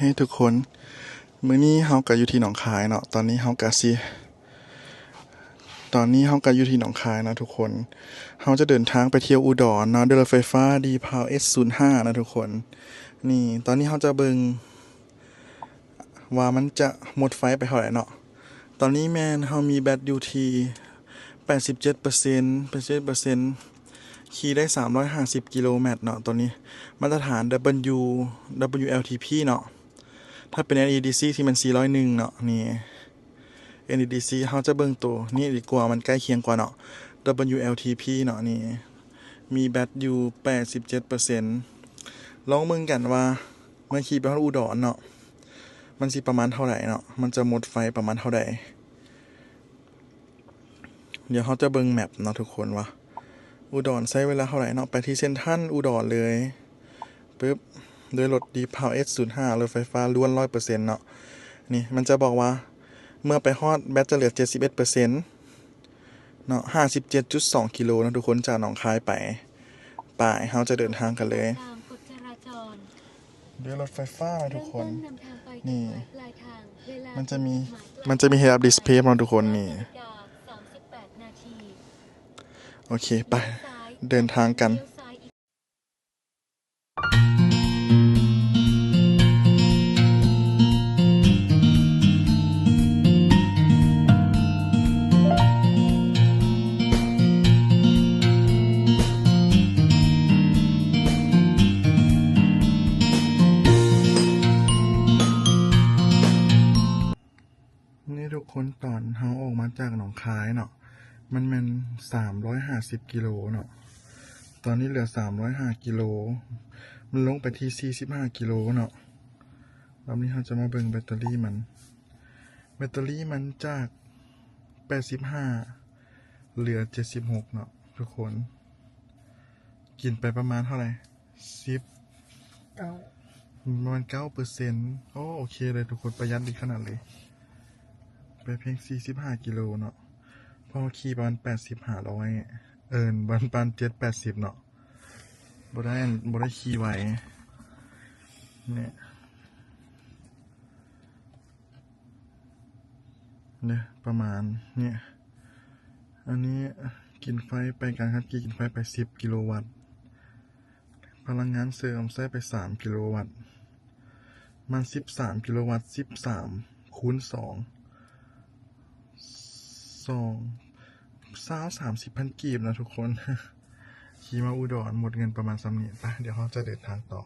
ເຮີ້ຍ ທຸກຄົນ, ມື້ນີ້ເຮົາກໍຢູ່ທີ່ໜອງຄາຍເນາະ. ຕອນນີ້ເຮົາກໍຊິ ຕອນນີ້ເຮົາກໍຢູ່ທີ່ໜອງຄາຍເນາະທຸກຄົນ. ເຮົາຈະເດີນທາງໄປທ່ຽວອຸດອນເນາະ ດ້ວຍລົດໄຟຟ້າ D-PAL S ສູນຫ້າເນາະທຸກຄົນ. ນີ້ ຕອນນີ້ເຮົາຈະເບິ່ງວ່າມັນຈະໝົດໄຟໄປເທົ່າໃດເນາະ. ຕອນນີ້ແມ່ນເຮົາມີແບັດຢູ່ທີ່ແປດສິບເຈັດເປີເຊັນ ແປດສິບເຈັດເປີເຊັນ ຂີ່ໄດ້ສາມຮ້ອຍຫ້າສິບກິໂລແມັດເນາະ. ຕອນນີ້ມາດຕະຖານ W WLTP ເນາະ. ຖ້າເປັນ NEDC ທີ່ມັນສີ່ຮ້ອຍເອັດເນາະ. ນີ້ NEDC ເຮົາຈະເບິ່ງໂຕນີ້ດີກວ່າ ມັນໃກ້ຄຽງກວ່າເນາະ WLTP ເນາະ. ນີ້ມີແບັດຢູ່ແປດສິບເຈັດເປີເຊັນ. ລອງເບິ່ງກັນວ່າເມື່ອຂີ່ໄປຮອດອຸດອນເນາະ ມັນຊິປະມານເທົ່າໃດເນາະ ມັນຈະໝົດໄຟປະມານເທົ່າໃດ. ດຽວເຮົາຈະເບິ່ງແມັບເນາະທຸກຄົນ ວ່າອຸດອນໃຊ້ເວລາເທົ່າໃດເນາະ. ໄປທີ່ເຊັນທຣັນອຸດອນເລີຍ ປຶບ ດ້ວຍລົດ D-PAL S ສູນຫ້າ ລົດໄຟຟ້າລ້ວນຮ້ອຍເປີເຊັນເນາະ. ນີ້ມັນຈະບອກວ່າເມື່ອໄປຮອດແບັດຈະເຫຼືອເຈັດສິບເອັດເປີເຊັນເນາະ ຫ້າສິບເຈັດຈຸດສອງກິໂລເນາະທຸກຄົນ ຈາກໜອງຄາຍໄປ. ໄປ ເຮົາຈະເດີນທາງກັນເລີຍ ຕາມກົດຈະລາຈອນ ດ້ວຍລົດໄຟຟ້າເນາະທຸກຄົນ. ນີ້ ມັນຈະມີ ມັນຈະມີ head up display ເນາະທຸກຄົນ. ນີ້ ໂອເຄ ໄປ ເດີນທາງກັນ. ນີ້ທຸກຄົນ ຕອນເຮົາອອກມາຈາກໜອງຄາຍເນາະ ມັນແມ່ນສາມຮ້ອຍຫ້າສິບກິໂລເນາະ. ຕອນນີ້ເຫຼືອສາມຮ້ອຍຫ້າກິໂລ ມັນລົງໄປທີ່ສີ່ສິບຫ້າກິໂລເນາະ. ລອບນີ້ເຮົາຈະມາເບິ່ງແບັດເຕີຣີມັນ. ແບັດເຕີຣີມັນຈາກແປດສິບຫ້າເຫຼືອເຈັດສິບຫົກເນາະທຸກຄົນ. ກິນໄປປະມານເທົ່າໃດ? ສິບ ເກົ້າ ປະມານເກົ້າເປີເຊັນ. ໂອ້ ໂອເຄເລີຍທຸກຄົນ ປະຢັດດີຂະໜາດເລີຍ. ໄປພຽງສີ່ສິບຫ້າກິໂລເນາະ ເພາະວ່າຂີ່ປະມານແປດສິບ ຫ້າຮ້ອຍ ເອີ້ນ ປະມານເຈັດແປດສິບເນາະ. ບໍ່ໄດ້ ບໍ່ໄດ້ຂີ່ໄວ ນີ້ ເດ້ ປະມານນີ້. ອັນນີ້ກິນໄຟໄປ ການຂັບຂີ່ກິນໄຟໄປສິບກິໂລວັດ ພະລັງງານເສີມໃຊ້ໄປສາມກິໂລວັດ ມັນສິບສາມກິໂລວັດ ສິບສາມຄູນສອງ ສອງ ຊາວ ສາມສິບພັນກີບນະທຸກຄົນ. ຂີ່ມາອຸດອນໝົດເງິນປະມານສ່ຳນີ້. ໄປ ດຽວເຮົາຈະເດີນທາງຕໍ່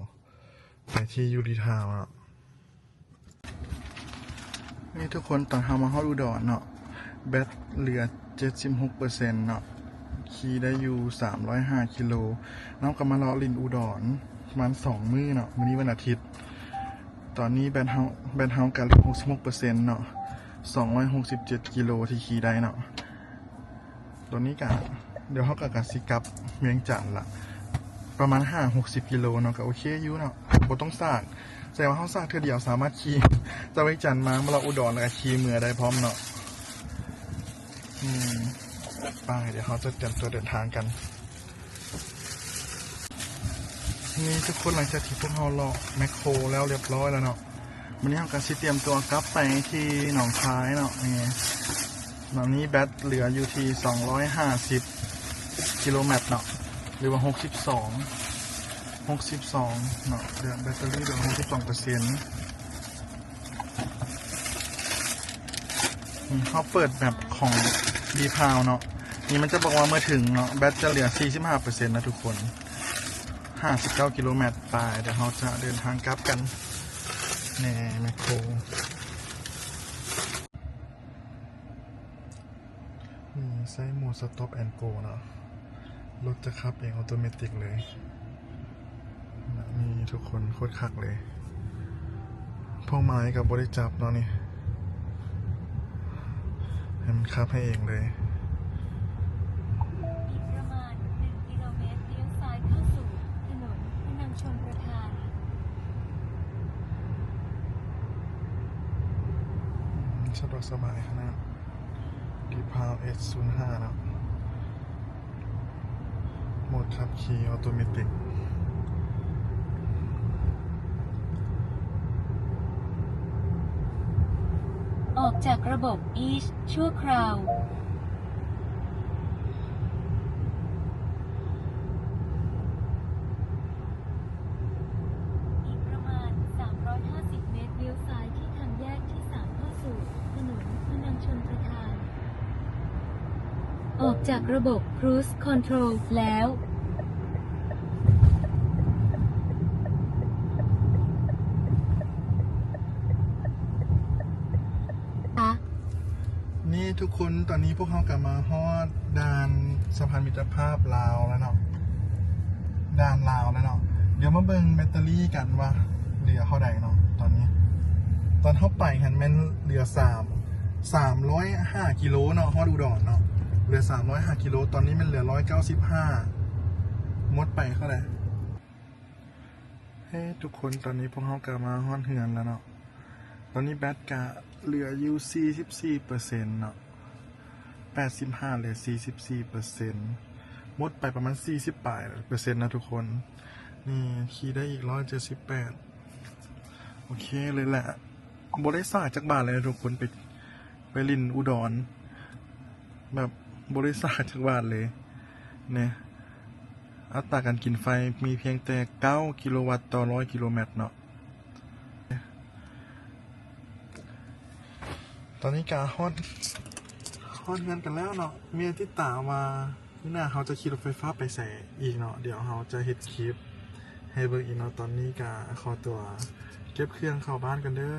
ໄປທີ່ຢູດີທາວເນາະ. ນີ້ທຸກຄົນ ຕອນເຮົາມາຮອດອຸດອນເນາະ ແບັດເຫຼືອເຈັດສິບຫົກເປີເຊັນເນາະ ຂີ່ໄດ້ຢູ່ສາມຮ້ອຍຫ້າກິໂລ. ເຮົາກໍມາເລາະຫຼິ້ນອຸດອນປະມານສອງມື້ເນາະ ມື້ນີ້ວັນອາທິດ. ຕອນນີ້ແບັດເຮົາ ແບັດເຮົາກໍເຫຼືອຫົກສິບຫົກເປີເຊັນເນາະ ສອງຮ້ອຍຫົກສິບເຈັດກິໂລທີ່ຂີ່ໄດ້ເນາະ. ຕອນນີ້ກະ ດຽວເຮົາກະ ກະຊິກັບວຽງຈັນລະ ປະມານຫ້າຫົກສິບກິໂລເນາະ ກະໂອເຄຢູ່ເນາະ ບໍ່ຕ້ອງສາກ. ແສດງວ່າເຮົາສາກເທື່ອດຽວສາມາດຂີ່ຈາກວຽງຈັນມາ ມາເລາະອຸດອນ ແລ້ວກະຂີ່ເມືອໄດ້ພ້ອມເນາະ. ອືມ ໄປ ດຽວເຮົາຈະຕຽມຕົວເດີນທາງກັນ. ນີ້ທຸກຄົນ ຫຼັງຈາກທີ່ພວກເຮົາເລາະແມັກໂຄແລ້ວລຽບຮ້ອຍແລ້ວເນາະ ມື້ນີ້ເຮົາກໍຊິຕຽມຕົວກັບໄປທີ່ໜອງຄາຍເນາະ. ນີ້ ຕອນນີ້ແບັດເຫຼືອຢູ່ທີ່ສອງຮ້ອຍຫ້າສິບກິໂລແມັດເນາະ ຫຼືວ່າຫົກສິບສອງ ຫົກສິບສອງເນາະ ເຫຼືອແບັດເຕີຣີເຫຼືອຫົກສິບສອງເປີເຊັນ. ນີ້ ເຮົາເປີດແມັບຂອງ D-PAL ເນາະ ນີ້ມັນຈະບອກວ່າເມື່ອເຖິງເນາະ ແບັດຈະເຫຼືອສີ່ສິບຫ້າເປີເຊັນນະທຸກຄົນ ຫ້າສິບເກົ້າກິໂລແມັດໄປ. ດຽວເຮົາຈະເດີນທາງກັບກັນ ແນ່ ແມັກໂຄ ນີ້ໃຊ້ໂໝດ Stop and Go ເນາະ ລົດຈະຂັບເອງ Automatic ເລີຍ. ນີ້ທຸກຄົນ ໂຄດຄັກເລີຍ ພວງມາໄລກໍບໍ່ໄດ້ຈັບເນາະ ນີ້ ໃຫ້ມັນຂັບໃຫ້ເອງເລີຍ. ອີກປະມານໜຶ່ງກິໂລແມັດ ລ້ຽວຊ້າຍເຂົ້າສູ່ຖະໜົນພະນັງຊົນປະທານ. ສະດວກສະບາຍຂະໜາດ D-PAL S ສູນຫ້າເນາະ ໂໝດຂັບຂີ່ Automatic. ອອກจากระบบ อีช ชั่วคราว อีกประมาณ สามร้อยห้าสิบ เมตร เลี้ยวซ้ายที่ทางแยกที่ สาม เข้าสู่ถนนพนัญชลประทาน ออกจากระบบ ครูซคอนโทรล แล้ว นี่ทุกคน ตอนนี้พวกเราก็มาฮอดด่านสะพานมิตรภาพลาวแล้วเนาะ ด่านลาวแล้วเนาะ เดี๋ยวมาเบิ่งแบตเตอรี่กันว่าเหลือเท่าใดเนาะ ตอนนี้ ตอนเฮาไปหั้นแม่นเหลือสาม สามร้อยห้ากิโลเนาะ ฮอดอุดรเนาะ เหลือสามร้อยห้ากิโล ตอนนี้มันเหลือร้อยเก้าสิบห้า หมดไปเท่าใด เฮ้ ทุกคน ตอนนี้พวกเราก็มาฮอดเฮือนแล้วเนาะ ตอนนี้แบตก็เหลืออยู่สี่สิบสี่เปอร์เซ็นต์เนาะ แปดสิบห้า เหลือสี่สิบสี่เปอร์เซ็นต์ หมดไปประมาณสี่สิบปลายเปอร์เซ็นต์นะทุกคน นี่ขี่ได้อีกร้อยเจ็ดสิบแปด โอเคเลยแหละ บ่ได้สากจักบาทเลยนะทุกคน ไป ไปหลิ้นอุดร แบบบ่ได้สากจักบาทเลย เนี่ย อัตราการกินไฟมีเพียงแต่เก้ากิโลวัตต์ต่อร้อยกิโลเมตรเนาะ ตอนนี้ก็ฮอด ฮอดเฮือนกันแล้วเนาะ มีติดตามว่ามื้อหน้าเราจะขี่รถไฟฟ้าไปไสอีกเนาะ เดี๋ยวเราจะเฮ็ดคลิปให้เบิ่งอีกเนาะ ตอนนี้ก็ขอตัวเก็บเครื่องเข้าบ้านกันเด้อ